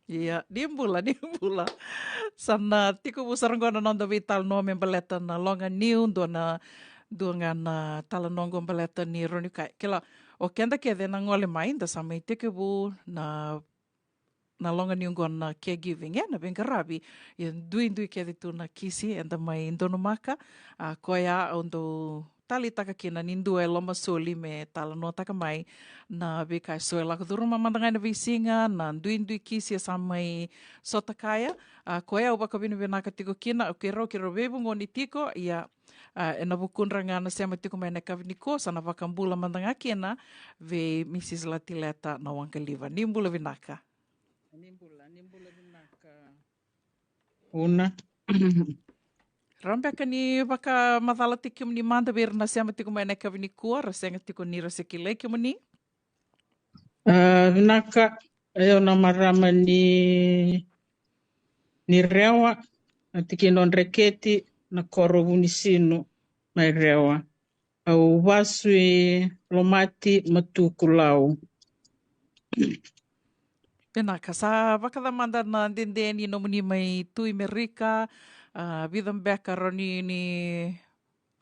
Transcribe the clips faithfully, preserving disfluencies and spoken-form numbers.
Ia, ni bula, ni bula. Sa na tekivu sara qo na noda veitalanoa me baleta na loga niu, dua na, dua ga na talanoa qo baleta ni rawa ni kaya. Kila, o keda kece na gole mai, da sa mai tekivu na, na loga niu qo na caregiving, e, na veiqaravi. Ia, duidui kece tu na kisi eda mai donumaka, a, koya au dau taleitaka kina ni dua e lomasoli me talanoataka mai na veika eso e lako curuma mada ga ena veisiga, na duidui kisi e sa mai sota kaya. A, koya au vakavinavinaka tiko kina, o keirau, keirau veivugoni tiko, ia, a, ena vukudra ga na sema tiko mai na yakavi nikua, sa na vakabula mada ga kina vei Mrs Latileta Nawaqaliva. Ni bula vinaka. Ni bula, ni bula vinaka. Una. Rawa beka ni vakamacalataki kemuni mada vei ira na sema tiko mai na yakavi nikua, ra sega tiko ni ra se kilai kemuni. A, vinaka, o yau na marama ni, ni Rewa, na tikina o Dreketi, na koro Vunisinu, mai Rewa. Au vasu i Lomati, Matuku, Lau. Vinaka, sa vakacava mada na dede ni nomuni mai tu i Merika, a, vica beka rawa ni, ni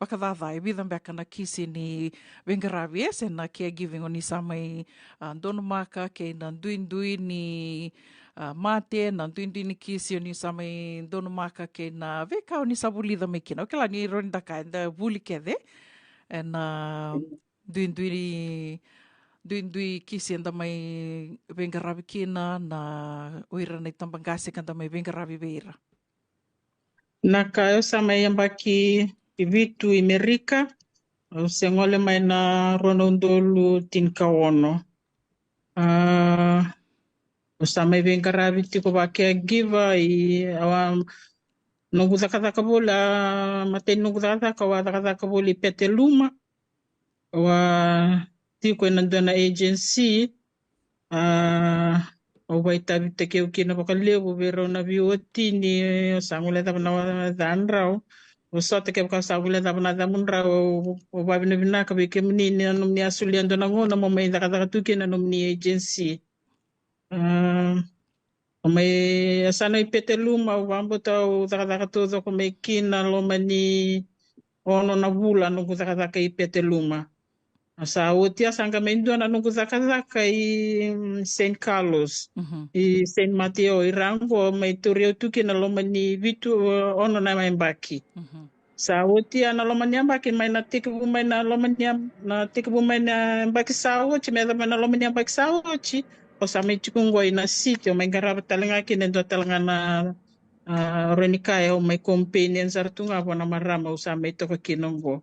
vakacaca, e vica beka na kisi ni veiqaravi, e, se na caregiving o ni sa mai, a, donumaka, kei na duidui ni, a, mate, na duidui ni kisi o ni sa mai donumaka, kei na veika o ni sa vulica mai kina. O kila ni rawa ni da kaya, da vuli kece ena duidui, duidui kisi eda mai veiqaravi kina, na o ira na itabaqase ka da mai veiqaravi vei ira. Na ka, au sa mai yabaki vitu i Merika, au se gole mai na rua na udolu tinikaono. A, au sa mai veiqaravi tiko vaka caregiver i, au a, noqu cakacaka voli, a, matai ni noqu cakacaka, au a cakacaka voli i Petaluma. Au a tiko ena dua na agency, a, au vakaitavitaki au kina vakalevu vei rau na veiwatini, au sa gole cava na cadrau. Au sota kevaka au sa gole cava na camudrau, au, au vakavinavinaka vei kemuni ni na nomuni a solia dua na gauna mo mai cakacaka tu kina na nomuni agency. A, o mai, a sa na i Petaluma, au vakabauta au cakacaka taucoko mai kina loma ni ono na vula noqu cakacaka i Petaluma. A sa oti a sa qai mai dua na noqu cakacaka i, mm, Saint Carlos, i Saint Mateo, i ra qo mai tauri au tu kina loma ni vitu, ono na yabaki. Sa oti a na loma ni yabaki, mai na tekivu mai na loma ni yab-, na tekivu mai na yabaki sa oti, me yacova mai na loma ni yabaki sa oti, au sa mai tiko qo ina city, au mai qarava tale ga kina e dua tale ga na, a, rawa ni kaya au mai companion sara tu ga vua na marama au sa mai toka kina qo.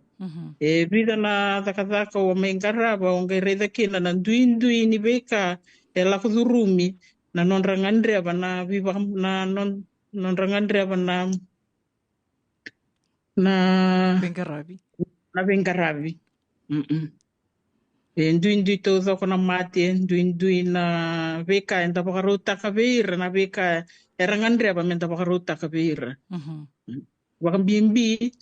E vica na cakacaka au mai qarava, au qai raica kina na duidui ni veika e lako curumi na nodra gadreva na viva, na non-, nodra gadreva na na veiqaravi. Na veiqaravi. Mm-mm. E duidui taucoko na mate, duidui na veika eda vakarautaka vei ira, na veika era gadreva meda vakarautaka vei ira. Vakabibi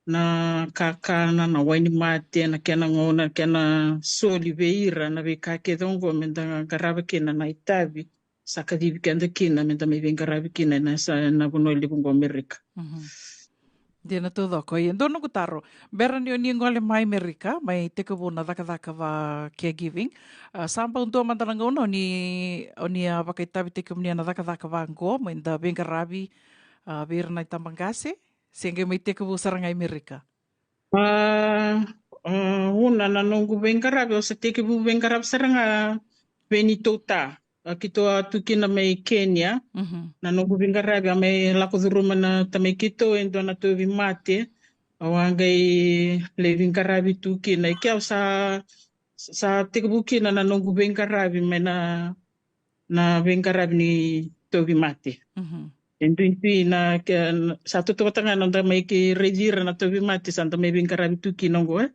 na kakana, na wainimate, na kena gauna, na kena soli vei ira, na veika kece oqo meda qarava kina na itavi sa kacivi keda kina meda mai veiqaravi kina ena sa, na vanua levu qo Amerika. Dina taucoko. Ia, dua noqu taro. Bera ni o ni gole mai Amerika, mai tekivu na cakacaka va caregiving, a, sa bau dua mada na gauna o ni, o ni a vakaitavitaki kemuni ena cakacaka va qo, mai da veiqaravi, a, vei ira na itabaqase, se qai mai tekivu sara ga i Amerika? A, a, una na noqu veiqaravi, au sa tekivu veiqaravi sara ga vei neitou ta. A, keitou a tu kina mai Kenya. Na noqu veiqaravi a mai lako curuma na tamai keitou e dua na tauvimate. Au a qai lai veiqaravi tu kina. I ke au sa, sa tekivu kina na noqu veiqaravi mai na na veiqaravi ni tauvimate. E duidui na ke, sa tautauvata ga na da mai ki raici ira na tauvimate sa da mai veiqaravi tu kina oqo, e?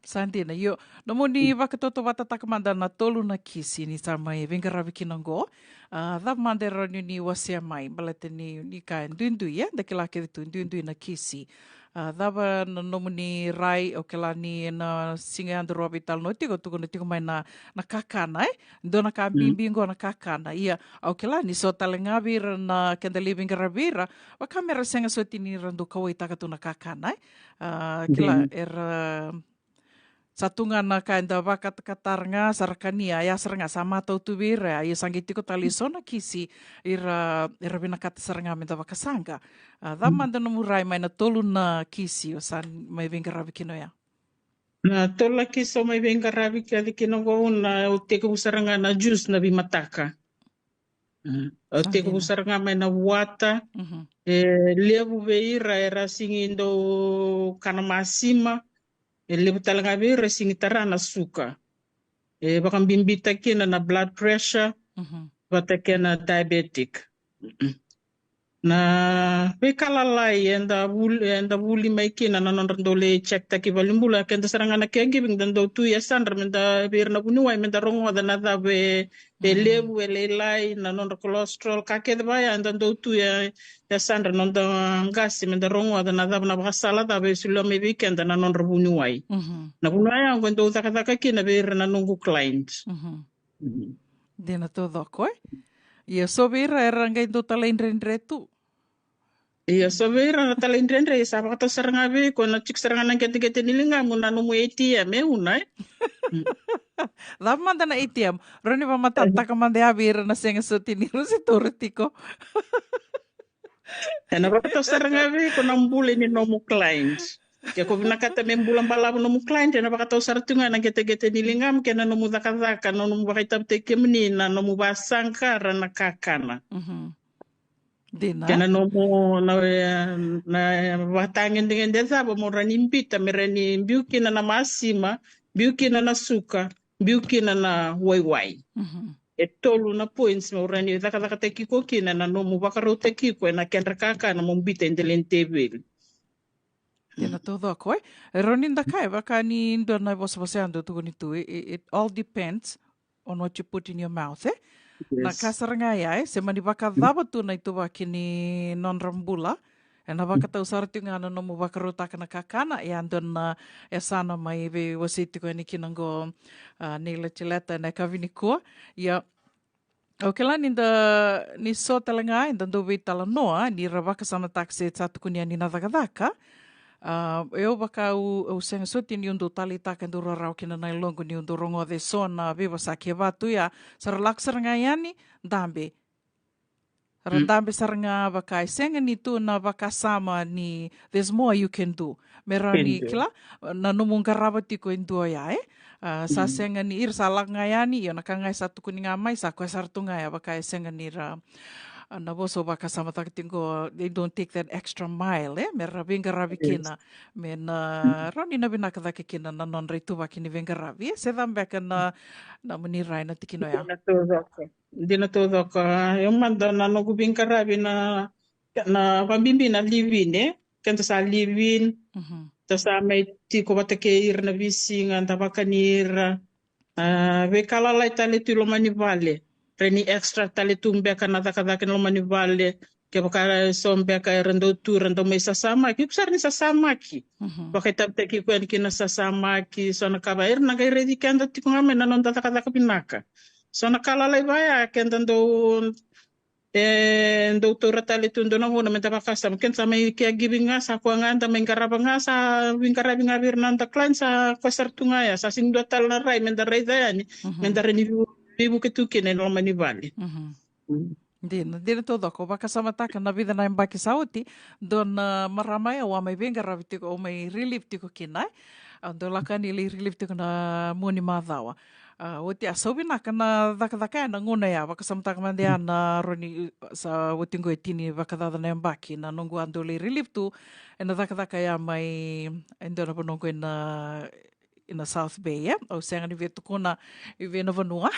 Sa dina, io. Nomuni vakatautauvatataka mada na tolu na kisi ni sa mai veiqaravi kina oqo. A, cava mada e rawa ni ni wasea mai, baleta ni, ni ka e duidui, e? Da kila kece tu, duidui na kisi. A, cava na nomuni rai, au kila ni na siga yadru a veitalanoa tiko, tukuna tiko mai na, na kakana, e? Dua na ka bibi qo na kakana. Ia, au kila ni so tale ga vei ira na keda lai veiqaravi vei ira, vaka mera sega soti ni ra dau kauwaitaka tu na kakana, e? A, kila, era sa tu ga na ka eda vakatakatara ga, sa ra kania, ia sara ga sa matau tu vei ira, ia sa qai tiko tale i so na kisi, ira, ira vinakata sara ga meda vakasaqa. A, cava mada nomu rai mai na tolu na kisi o sa mai veiqaravi kina oya? Na tolu na kisi au mai veiqaravi kece kina qo, na au tekivu sara ga na juice na veimataka. Mm. Au tekivu sara ga mai na water. E levu vei ira era sigi dau kana masima. E levu tale ga vei ira e sigi tara na suka. E vakabibita kina na blood pressure, vata kei na diabetic. Na veika lalai eda vuli, eda vuli mai kina na nodra dau lai check taki valenibula, keda sara ga na caregiving da dau tu e yasadra meda vei ira na vuniwai meda rogoca na cava e levu, e lailai, na nodra cholesterol, ka kece vaya eda dau tu e yasadra, noda qase, meda rogoca na cava na vakasala cava e solia mai vei keda na nodra vuniwai. Na vuniwai ya qo e dau cakacaka kina vei ira na noqu client. Dina taucoko, e? Ia so vei ira era qai dau talaidredre tu. Ia so vei ira na talaidredre, ia sa vakatau sara ga vei iko na tiko sara ga na qeteqete ni ligamu na nomu A T M, e una, e? Cava mada na A T M? Rawa ni vamatatataka mada ya vei ira na sega soti ni ra se taura tiko. Ena vakatau sara ga vei iko na bula ni nomu client. Ke ko vinakata me bula balavu nomu client, ena vakatau sara tu ga na qeteqete ni ligamu kei na nomu cakacaka, na nomu vakaitavitaki kemuni, na nomu vasaqara na kakana. Dina. Kei na nomu, na, na vakatagedegede cava mo rawa ni biuta, me rawa ni biu kina na masima, biu kina na suka, biu kina na waiwai. E tolu na points mo rawa ni cakacakataki iko kina na nomu vakarautaki iko ena kedra kakana mo biuta e dela ni teveli. Dina taucoko, e? E rawa ni da kaya, vaka ni dua na vosavosa ya dau tukuni tu, it, it all depends on what you put in your mouth, e? Na ka sara ga ya, e? Se mani vakacava tu na ituvaki ni nodra bula, ena vakatau sara tu ga na nomu vakarautaka na kakana, ia dua na yasana mai veiwasei tiko yani kina qo, a, nei Letileta ena yakavi nikua. Ia, au kila ni da, ni so tale ga eda dau veitalanoa, ni ra vakasamataka se sa tukuni yani na cakacaka. A, au vaka au, au sega soti niu dau taleitaka, dau rarawa kina na yaloqu niu dau rogoca e so na veivosaki e va tu ya, sa ra lako sara ga yani, dabe. Ra dabe sara ga vaka e sega ni tu na vakasama ni there's more you can do. Me rawa ni kila, na nomu qarava tiko e dua ya, e? A, sa sega ni, ira sa lako ga yani, io na ka ga e sa tukuni ga mai, sa koya sara tu ga ya, vaka e sega ni ra, a, na vosa au vakasamataka tiko, they don't take that extra mile, e? Me ra veiqaravi kina, me na rawa ni na vinaka cake kina na nodra ituvaki ni veiqaravi, e? Se cava beka na, na nomuni rai na tikina oya? Dina taucoko. Dina taucoko. Au mada na noqu veiqaravi na, na vabibi na live-in, e? Keda sa live-in, da sa mai tiko vata kei ira na veisiga, da vakani ira. A, veika lalai tale tu i loma ni vale, rawa ni extra tale tu beka na cakacaka ni loma ni vale. Kevaka e so beka era dau tu, era dau mai sasamaki, iko sara ni sasamaki. Vakaitavitaki iko yani kina sasamaki, so na ka va, era na qai raici keda tiko ga mai na noda cakacaka vinaka. So na ka lalai vaya, keda dau, e, dau taura tale tu dua na gauna meda vakasama, keda sa mai caregiving ga, sa koya ga da mai qarava ga, sa veiqaravi ga vei ira na noda client, sa koya sara tu ga ya, sa sega ni dua tale na rai meda raica yani, meda rawa ni veivuke tu kina e loma ni vale. Dina, dina taucoko. Vakasamataka na vica na yabaki sa oti, dua na marama ya au a mai veiqaravi tiko, au mai relief tiko kina, e? Au dau lako yani lai relief tiko na mua ni macawa. A, oti a sau vinaka na cakacaka ya na gauna ya, vakasamataka mada ya na rawa ni, sa oti qo e tini vakacaca na yabaki na noqu a dau lai relief tu ena cakacaka ya mai e dua na vanua qo ena ina South Bay, e? Au sega ni via tukuna i vei na vanua.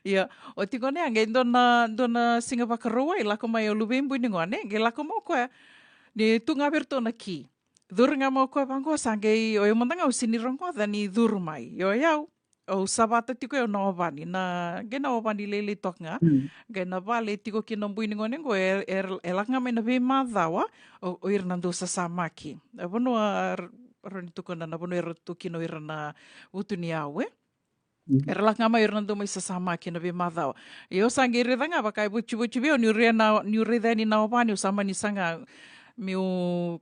Ia, oti qo na ya, qai dua na, dua na siga Vakarauwai, lako mai o luvei bui ni gone, qai lako mai o koya. Ni tu ga vei iratou na ki. Curu ga mai o koya vaqo, sa qai, o yau mada ga au sega ni rogoca ni curu mai. Io, o yau. au savata tiko e au na ovani, na qai na ovani lailai toka ga. Mm. Qai na vale tiko kina bui ni gone qo e, e, e lako ga mai na veimacawa o, o ira na dau sasamaki. E vanua r-, rau ni tukuna na vanua era tu kina o ira na vutuniyau, e. Mm. Era lako ga mai ira na dau mai sasamaki na veimacawa. Io, sa qai raica ga vaka e vutivutivi au niu raica na, niu raica yani na ovani, au sa mani saga meu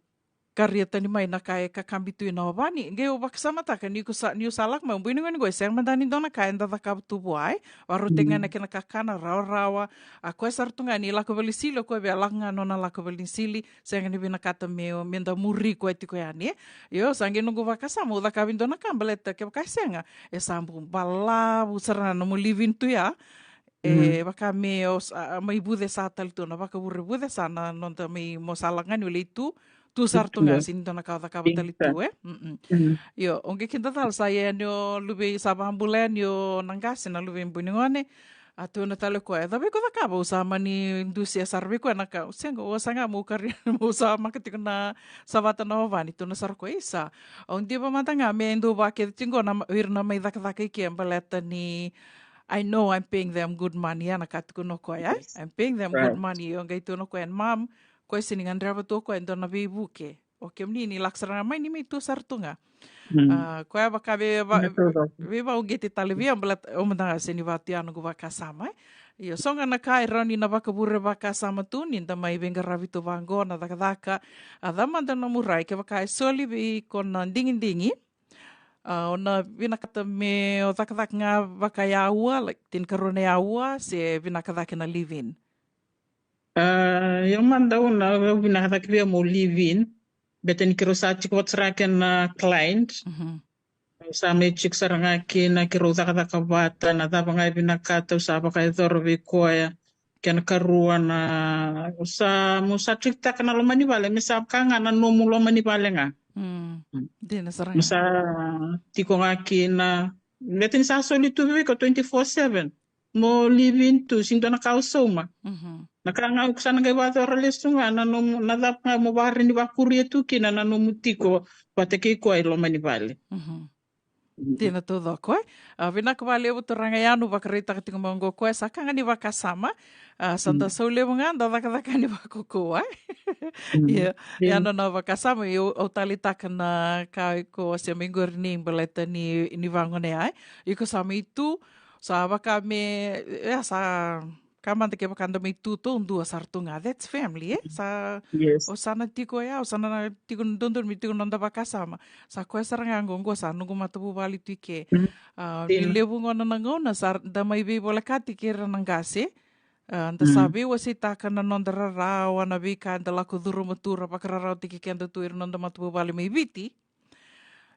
karia tani mai na ka e kakabi tu ina ovani. Qai au vakasamataka ni ko sa, niu sa lako mai, bui ni gone qo e sega mada ni dua na ka eda cakava tu vua, e. Varau tiko ga na kena kakana rawarawa. A koya sara tu ga ni lako valenisili, o koya via lako ga nona lako valenisili. Sega ni vinakata me, meda muri koya tiko yani, e. Io, sa qai noqu vakasama, au cakavi dua na ka baleta kevaka e sega, e sa bu balavu sara ga na nomu live-in tu ya. E, vaka me o sa, a, mai vucesa tale tu na vakavure, vucesa na noda mai mo sa lako ga ni o lai tu, tu sara tu ga, sega ni dua na ka o cakava tale tu, e. Mm-mm. Io, o qai keda cala sa ia ni o luvei sa vakabula yani o na qase na luvei bui ni gone. A tukuna tale o koya, e cava iko cakava? Au sa mani dusia sara vei koya na ka, sega, au sa ga mo karia, mo sa maka tiko na savata na ovani, tukuna sara o koya, isa. Au diva mada ga me dau vakece tiko qo na ma-, o ira na mai cakacaka i ke baleta ni I know I'm paying them good money, ya na ka tukuna o koya, e? Yes. I'm paying them good money. Right. Io, qai tukuna o koya, mom, koya sega ni gadreva tu o koya e dua na veivuke. O kemuni ni lako sara ga mai ni mai tu sara tu ga. Mm. A, koya vaka vei, va-, veivauqeti tale vei au baleta au mada ga sega ni vatu ya noqu vakasama, e? Io, so ga na ka e rawa ni na vakavure vakasama tu ni da mai veiqaravi tu vaqo na cakacaka. A, cava mada nomu rai, kevaka e soli vei iko na digidigi, a, o na vinakata me o cakacaka ga vaka ya ua, like, tinikarua na ya ua, se vinaka cake na live-in? A, io mada au na, au vinaka cake vei au mo live-in. Beta ni keirau sa tiko vata sara kei na client. Mhm. Au sa mai tiko sara ga kina keirau cakacaka vata, na cava ga e vinakata au sa vakayacora vei koya. Kena karua na, au sa, mo sa treat-taka na loma ni vale me sa vaka ga na nomu loma ni vale ga. Mm. Mm. Dina sara ga. Mo sa tiko ga kina, beta ni sa soli tu vei iko twenty-four seven. Mo live-in tu, sega ni dua na ka o sauma. Mhm. Na ka ga au sa na qai vakayacora lesu ga na nomu, na cava ga mo vakarau ni vakuria tu kina na nomu tiko vata kei koya i loma ni vale. Mhm. Dina taucoko, e? A, vinaka vakalevu turaga Yanu, vakaraitaka tiko mai oqo o koya, sa ka ga ni vakasama. A, sa da sau levu ga, da cakacaka ni vakaukauwa, e? Mm. Ia, dina. Ia na nona vakasama, io, au taleitaka na ka iko wasea mai qori ni baleta ni, ni vagone ya, e? Iko sa mai tu, sa vaka me, ia, sa ka mada kevaka da mai tu taudua sara tu ga, that's family, e? Sa, yes, o sa na tiko ya, o sa na tiko dodonu me tiko noda vakasama. Sa koya sara ga oqo, oqo sa noqu matavuvale tu i ke. Mm. A, dina. Ni levu gona na gauna sa da mai veivolekati kei ira na qase. A, da sa, mm, veiwaseitaka na noda rarawa, na veika eda lako curuma tu, ra vakararawataki keda tu ira noda matavuvale mai Viti.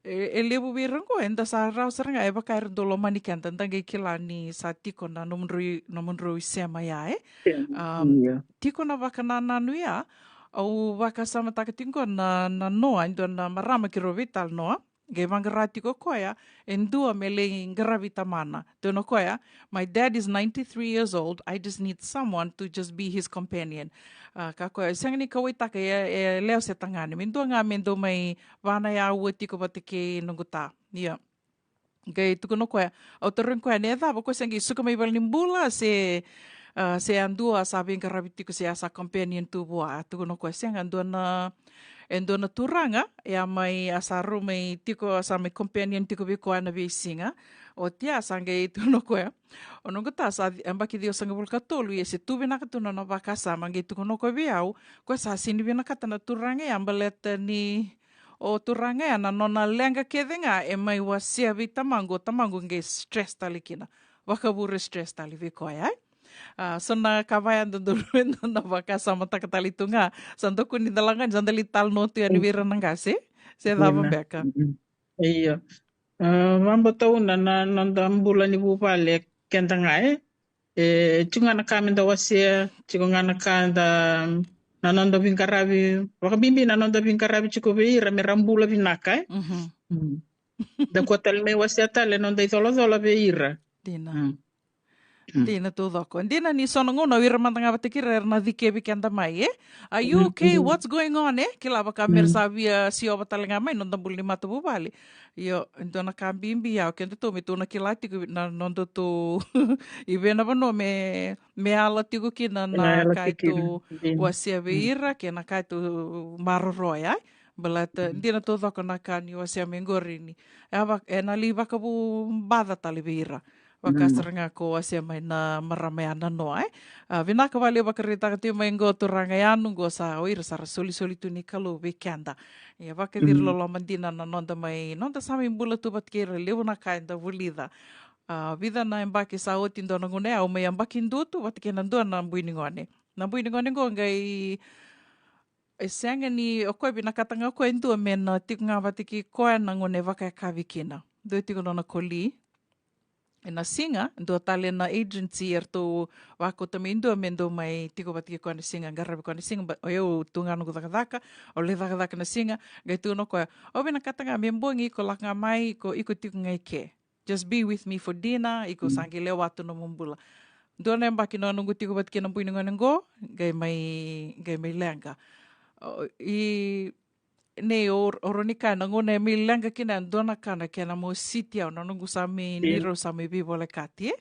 E, e levu vei ira oqo, eda sa rawa sara ga, e vaka era dau lomani keda, da qai kila ni sa tiko na nomudrau i, nomudrau isema ya, e? Sema, am, io. Tiko na vakanananu ya, au vakasamataka tiko na, na noa, e dua na marama keirau veitalanoa, qai vaqara tiko o koya e dua me lai qaravi tamana. Tukuna o koya, my dad is ninety-three years old, I just need someone to just be his companion. A, kaya o koya, sega ni kauwaitaka e, e yalewa se tagane, me dua ga me dau mai va na yaua tiko vata kei noqu ta. Ia. Qai tukuna o koya, au tarogi koya na cava, o koya se qai suka mai valenibula se, a, se yadua a sa veiqaravi tiko se a sa companion tu vua. A tukuna o koya, sega, e dua na, e dua na turaga, e a mai, a sa rau mai tiko, a sa mai companion tiko vei koya na veisiga. Oti ya sa qai tukuna o koya, o noqu ta sa, e, yabaki ciwasagavulu ka tolu, ia se tu vinaka tu na nona vakasama, qai tukuna o koya vei au, o koya sa sega ni vinakata na turaga ya baleta ni o turaga ya na nona leqa kece ga e mai wasea vei tamaqu, o tamaqu qai stress tale kina. Vakavure stress tale vei koya, e? A, so na ka vaya dodonu me da na vakasamataka tale tu ga. Sa dodonu ni da lako ga ni sa da lai talanoa tu yani vei ira na qase, se cava beka. Io. A, vakabauta na, na noda bula ni vuvale keda ga, e? E, tiko ga na ka me da wasea, tiko ga na ka da, na noda veiqaravi, vakabibi na noda veiqaravi tiko vei ira me ra bula vinaka, e? Mhm. Mm. Da kua tale mai wasea tale na noda icolacola vei ira. Dina. Mm. Dina taucoko. Dina ni so na gauna o ira mada ga vata kei ira era na cikevi keda mai, e? Are you okay? What's going on, e? Kila vaka me ra sa via siova tale ga mai noda bula ni matavuvale. Io, e dua na ka bibi ya o kedatou me tou na kila tiko na nodatou i vei na vanua me, me yala tiko kina na ka e tou wasea vei ira kei na ka e tou maroroya, e? Baleta dina taucoko na ka ni wasea mai qori ni e na lai vakavubaca tale vei ira. Vaka sara ga ko wasea mai na marama ya na noa, e? A, vinaka vakalevu vakaraitaka tiko mai qo turaga Yanu, qo sa o ira sa ra solisoli tu ni Kalou vei keda. Ia vakaciri loloma dina na noda mai, noda sa mai bula tu vata kei ira, levu na ka eda vulica. A, vica na yabaki sa oti dua na gauna ya au mai yabaki dua tu vata kei na dua na bui ni gone. Na bui ni gone qo qai e sega ni o koya vinakata ga o koya e dua me na tiko ga vata kei koya na gauna e vakayakavi kina. Dua tiko nona koli. E na siga, dua tale na agency eratou vakauta mai dua me dou mai tiko vata kei koya na siga, qaravi koya na siga, o yau tu ga noqu cakacaka, au lai cakacaka na siga, qai tukuna o koya, au vinakata ga me bogi iko lako ga mai, iko, iko tiko ga i ke. Just be with me for dinner, iko sa qai lewa tu nomu bula. Dua na yabaki na noqu tiko vata kei na bui ni gone qo, qai mai, qai mai leqa. I nei o, o rau ni kaya na gauna e mai leqa kina e dua na ka na kena mo siti au, na noqu sa mai, ni rau sa mai veivolekati, e?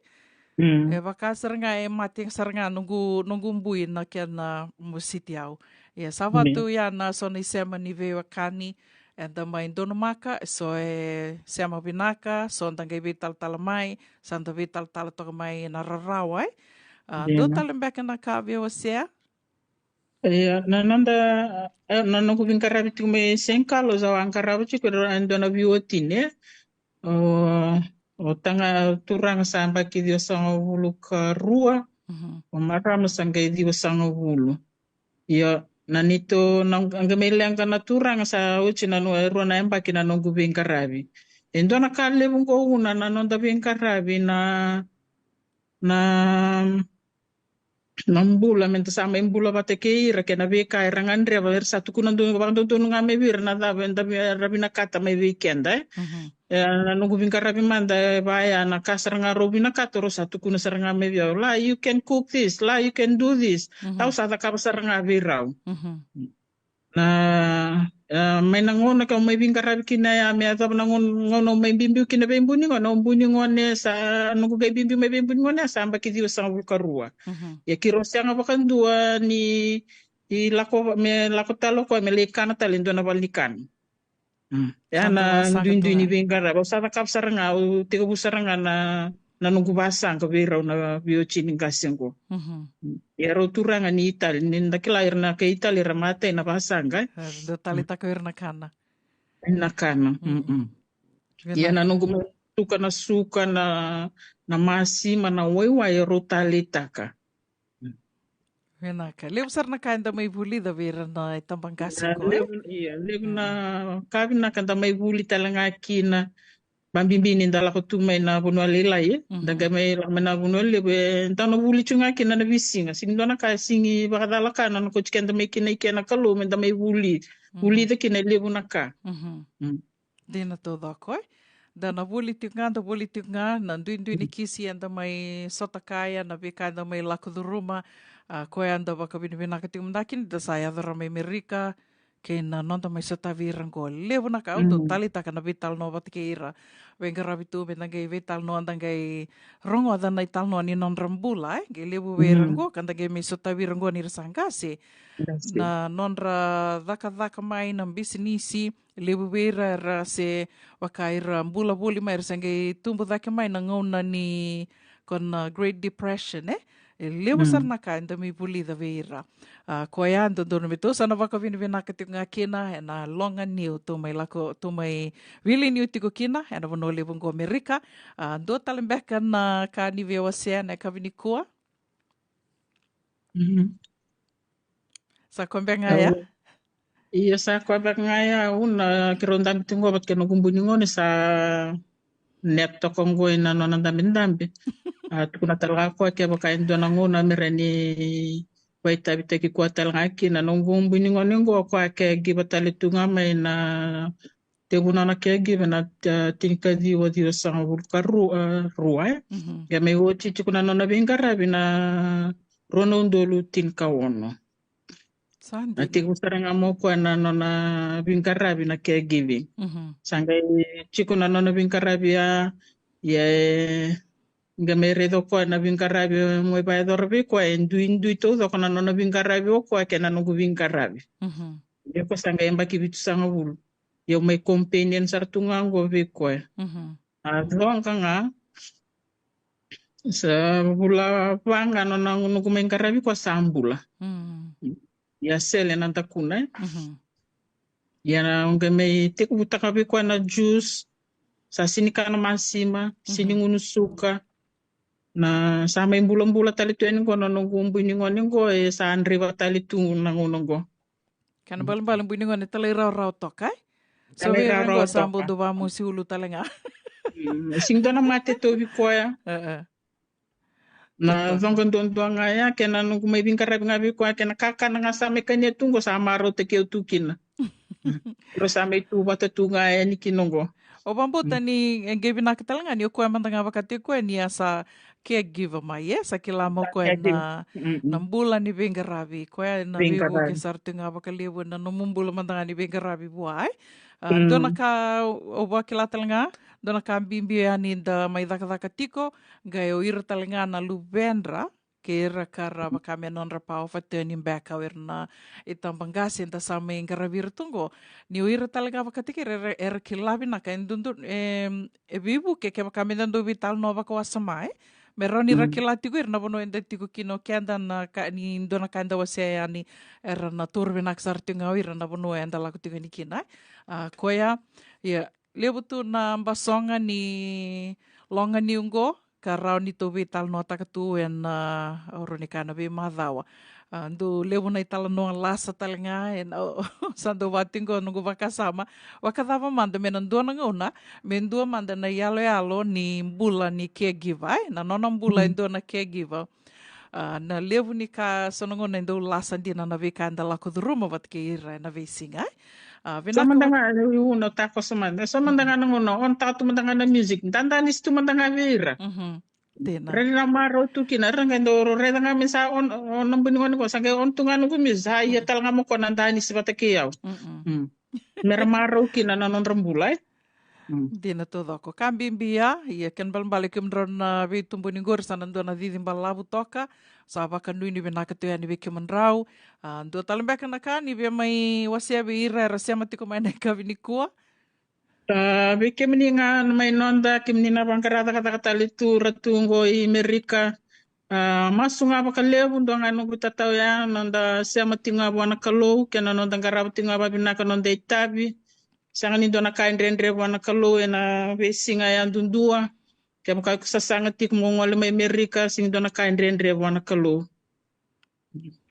E vaka sara ga e mate sara ga noqu, noqu bui na kena mo siti au. Ia sa vatu ya na so na isema ni veiwekani, eda mai donumaka, so e sema vinaka, so da qai veitalatala mai, sa da veitalatala toka mai na rarawa, e? A, dua tale beka na ka via wasea? Ia, na noda, e, na noqu veiqaravi tiko mai Saint Carlos, au a qarava tiko e dua na veiwatini, e? O, o taga turaga sa yabaki ciwasagavulu ka rua, o marama sa qai ciwasagavulu. Io, na neitou, na qai mai leqa na turaga sa oti na rua na yabaki na noqu veiqaravi. E dua na ka levu qo una na noda veiqaravi na, na na bula, me da sa mai bula vata kei ira kei na veika era gadreva, era sa tukuna donu, vakadodonu ga mai vei ira na cava eda vi-, era vinakata mai vei keda, e? E, na noqu veiqaravi mada e vaya na ka sara ga rau vinakata, rau sa tukuna sara ga mai vei au, la, you can cook this, la, you can do this. Au sa cakava sara ga vei rau. Na, e, mai na gauna kau mai veiqaravi kina ya, me yacova na gauna, gauna au mai biubiu kina veibuni gone, au buni gone sa, noqu qai biubiu mai veibuni gone ya sa yabaki ciwasagavulu ka rua. Ia keirau sega vakadua ni, i lako, me lako tale o koya me lai kana tale e dua na vale ni kana. Ya na duidui ni veiqaravi. Au sa cakava sara ga, au tekivu sara ga na na noqu vasaqa vei rau na veiwatini qase qo. Ia rau turaga ni Itali, ni da kila ira na kai Itali era matai na vasaqa, e? Era dau taleitaka ira na kana. Na kana. Ia na noqu mai suka na suka, na, na masima, na waiwai, e rau taleitaka. Vinaka. Levu sara na ka eda mai vulica vei ira na itabaqase qo, e? Levu, ia, levu na ka vinaka da mai vuli tale ga kina. Vabibi ni da lako tu mai na vanua lailai, e? Da qai mai lako mai na vanua levu, e, da na vuli tu ga kina na veisiga. Sigi dua na ka, sigi vakacala ka na, na kauti keda mai kina i ke na Kalou me da mai vuli. Vulica kina e levu na ka. Dina taucoko, e? Da na vuli tiko ga, da vuli tiko ga, na duidui ni kisi eda mai sota kaya, na veika eda mai lako curuma, a, koya eda vakavinavinaka tiko mada kina, da sa yaco ra mai Merika, kei na noda mai sotavi ira qo. Levu na ka, au dau taleitaka na veitalanoa vata kei ira. Veiqaravi tu, me da qai veitalanoa, da qai rogoca na italanoa ni nodra bula, e? Qai levu vei ira qo, ka da qai mai sotavi ira qo ni ra sa qase. Na nodra cakacaka mai na bisinisi, levu vei ira era se vaka ira bula voli mai, era se qai tubu cake mai na gauna ni ko na Great Depression, e? E levu sara na ka eda mai vulica vei ira. A, koya dodonu me tou sa na vakavinavinaka tiko ga kina ena loga niu tou mai lako, tou mai vili niu tiko kina ena vanua levu qo Amerika. A, dua tale beka na ka ni veiwasea ena yakavi nikua? Sa koya beka ga ya? Io, sa koya beka ga ya, au na keirau dabe tu qo vata kei noqu buni gone sa net toka qo ina nona dabedabe. A, tukuna tale ga koya kevaka e dua na gauna me rawa ni vakaitavitaki koya tale ga kina noqu buni gone qo, koya caregiver tale tu ga mai na Tekivu na nona caregiver na, ah, tinikaciwa ciwasagavulu ka ru-, ah, rua, eh. Mhm. Qai mai oti tiko na nona veiqaravi na rua na udolu tinikaono. Sa dina. A tekivu sara ga mai o koya na nona veiqaravi na caregiving. Mhm. Sa qai tiko na nona veiqaravi ya, ia, eh, qai mai raica o koya na veiqaravi, eh, mai vakayacora vei koya, e duidui taucoko na nona veiqaravi o koya kei na noqu veiqaravi. Mhm. Ia o koya sa qai yabaki vitusagavulu. Ia au mai companion sara tu ga qo vei koya. Mhm. A coqa ga, sa vula va ga na nona noqu mai qaravi koya sa bula. Mm. Ia sele na dakuna, eh. Mhm. Ia na qai mai tekivutaka vei koya na juice, sa sega ni kana masima, sega ni, mm, gunu suka. Na sa mai bulabula tale tu yani qo na noqu bui ni gone qo, e sa draiva tale tu na gauna qo. Kena, mm, balebale bui ni gone talairawarawa toka, eh? So vei ira qo sa, talairawarawa toka, bau dau vamosi ulu tale ga. Mm, sega ni dua na mate tauvi koya. Eh, eh. Na, totoka, coqa duadua ga ya, kei na noqu mai veiqaravi ga vei koya, kei na kakana ga sa mai kania tu qo sa marautaki au tu kina. Rau sa mai tu vata tu ga yani kina qo. O vakabauta, mm, ni e qai vinaka tale ga ni o koya mada ga vakataki koya ni a sa caregiver mai, e sa kila mai o koya, sa caregiver, na, mm, mm, na bula ni veiqaravi. Koya na veiqaravi, veivuke sara tu ga vakalevu ena nomu bula mada ga ni veiqaravi vua, eh? A, mm, dua na ka au vakila tale ga, dua na ka bibi yani da mai cakacaka tiko, qai o ira tale ga na luvedra, kei ira ka ra vaka me nodra power of attorney beka, o ira na itabaqase da sa mai qaravi ira tu qo. Ni o ira tale ga vakataki ira, era, era kila vinaka, e dudu, e, e veivuke kevaka me da dau veitalanoa vakawasoma, eh? Me rawa ni ra, mm, kila tiko ira na vanua eda tiko kina o keda, na ka, ni dua na ka eda wasea yani, era na taura vinaka sara tiko ga o ira na vanua eda lako tiko yani kina, eh? A, koya, ia, levu tu na basoga ni loga niu qo ka rawa ni tou veitalanoataka tu ena, ah, auro ni ka na veimacawa. Ah, dau levu na italanoa lasa tale ga ena, sa dau vati qo noqu vakasama. Vakacava mada me na dua na gauna me dua mada na iyaloyalo ni bula ni caregiver, eh? Na nona bula e, mm, dua na caregiver. Ah, na levu ni ka, so na gauna e dau lasa dina na veika eda lako curuma vata kei ira ena veisiga, eh? Ah, so vinaka mada ga, u na takoso mada. So mada ga na gauna, on taka tu mada ga na music. Dadanisi tu mada ga vei ira. Mhm. Dina. Rairai na marau tu kina, ra qai dau raica ga me sa on, on na bui ni gone qo, sa qai on tu ga noqu music. Sa ia, mm, tale ga mo ko na danisi vata kei au. Mm-mm. Mm. Me ra marau kina na nodra bula, eh? Mm. Dina taucoko. Ka bibi ya, ia kena balebale kemudrau na veitubu ni qori sa na dua na cici balavu toka. Sa vakanuinui vinaka tu yani vei kemudrau. Ah, dua tale beka na ka ni via mai wasea vei ira era sema tiko mai na yakavi nikua? Ah, vei kemuni ga mai noda, kemuni na vaqara cakacaka tale tu, ra tu qo i Merika. Ah, masu ga vakalevu, dua ga noqu itatau ya, noda sema tiko ga vua na Kalou, kei na noda qarava tiko ga vavinaka noda itavi. Sega ni dua na ka e dredre vua na Kalou ena veisiga yadudua. Kevaka iko sasaga tiko mo gole mai Merika, sega ni dua na ka e dredre vua na Kalou.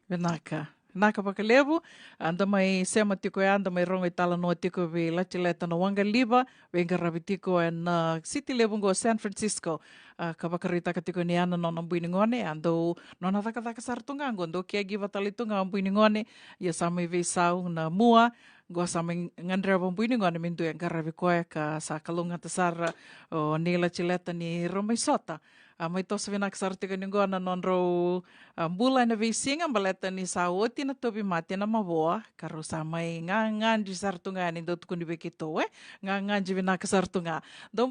Vinaka. Vinaka vakalevu. Ah, da mai sema tiko ya, da mai rogo italanoa tiko vei Latileta Nawaqaliva, veiqaravi tiko ena, ah, city levu qo San Francisco. Ah, ka vakaraitaka tiko ni ya na nona bui ni gone, a dau nona cakacaka sara tu ga qo, dau caregiver tale tu ga o bui ni gone, ia sa mai veisau na mua, qo sa mai gadreva o bui ni gone me dua e qaravi koya, ka sa kalougata sara o nei Latileta ni rau mai sota. A mai toso vinaka sara tiko ni qo na nodrau, ah, bula ena veisiga, baleta ni sa oti na tauvimate na mavoa, ka rau sa mai ga, gagadre sara tu ga yani, dau tukuni vei keitou, eh? Gagadre vinaka sara tu ga. Dau